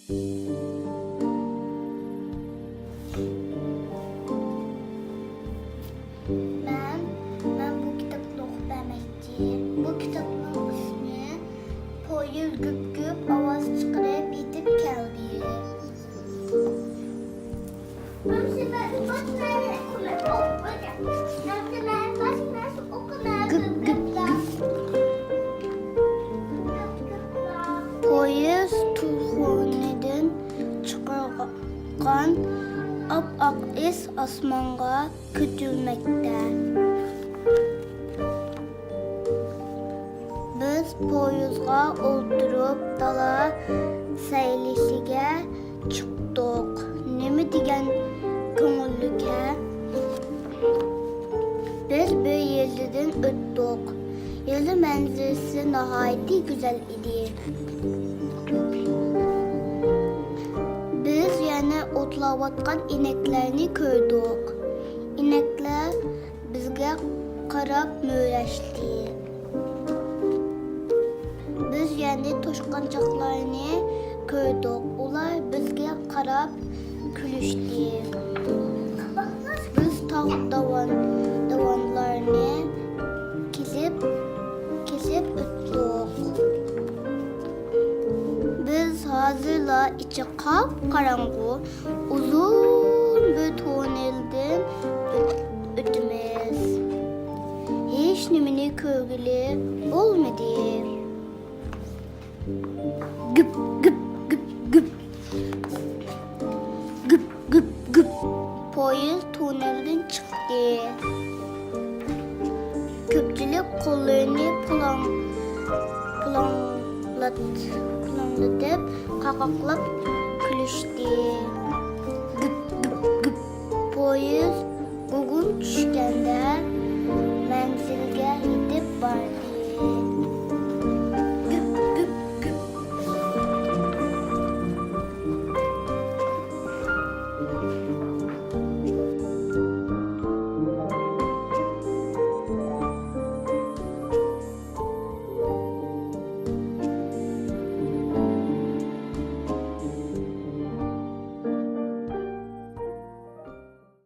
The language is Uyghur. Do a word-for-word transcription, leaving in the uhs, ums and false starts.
مەن، مەن بۇ كىتابنى ئوقۇپ بەرمەكچى. بۇ كىتابنىڭ ئىسمى پويىز گۈپ-گۈپ ئاۋاز چىقىرىپ يېتىپ كەلدى. گۈپ، گۈپ، گۈپ. پويىز توخۇنىدىن چىقارغان ئاپئاق ئىس ئاسمانغا كۆتۈرۈلمەكتە. بىز پويىزغا ئولتۇرۇپ دالا سەيلىسىگە چىقتۇق. نېمە دېگەن كۆڭۈللۈك ھە؟ بىز بىر يېزىدىن ئۆتتۇق. يېزا مەنزىرىسى ناھايىتى گۈزەل ئىدى. بىز يەنە ئوتلاۋاتقان ئىنەكلەرنى كۆردۇق. ئىنەكلەر بىزگە قاراپ مۆرەشتى. بىز يەنە توشقانچاقلارنى كۆردۇق. ئۇلار بىزگە قاراپ كۈلۈشتى. بىز تاغ داۋان-، داۋانلارنى كېسىپ، كېسىپ ئۆتتۇق. بىز ھازىرلا ئىچى قاپقاراڭغۇ ئۇزۇن بىر توننېلدىن ئۆت-، ئۆتىمىز. ھېچ نېمىنى كۆرگىلى بولمىدى. گۈپ، گۈپ، گۈپ، گۈپ. گۈپ، گۈپ، گۈپ. پويىز توننېلدىن چىقتى. كۆپچىلىك قوللىرىنى پۇلاڭ-، پۇلاڭلات-، پۇلاڭلىتىپ، قاقاقلاپ كۈلۈشتى. گۈپ، گۈپ، گۈپ. پويىز گۇگۇم چۈشكەندە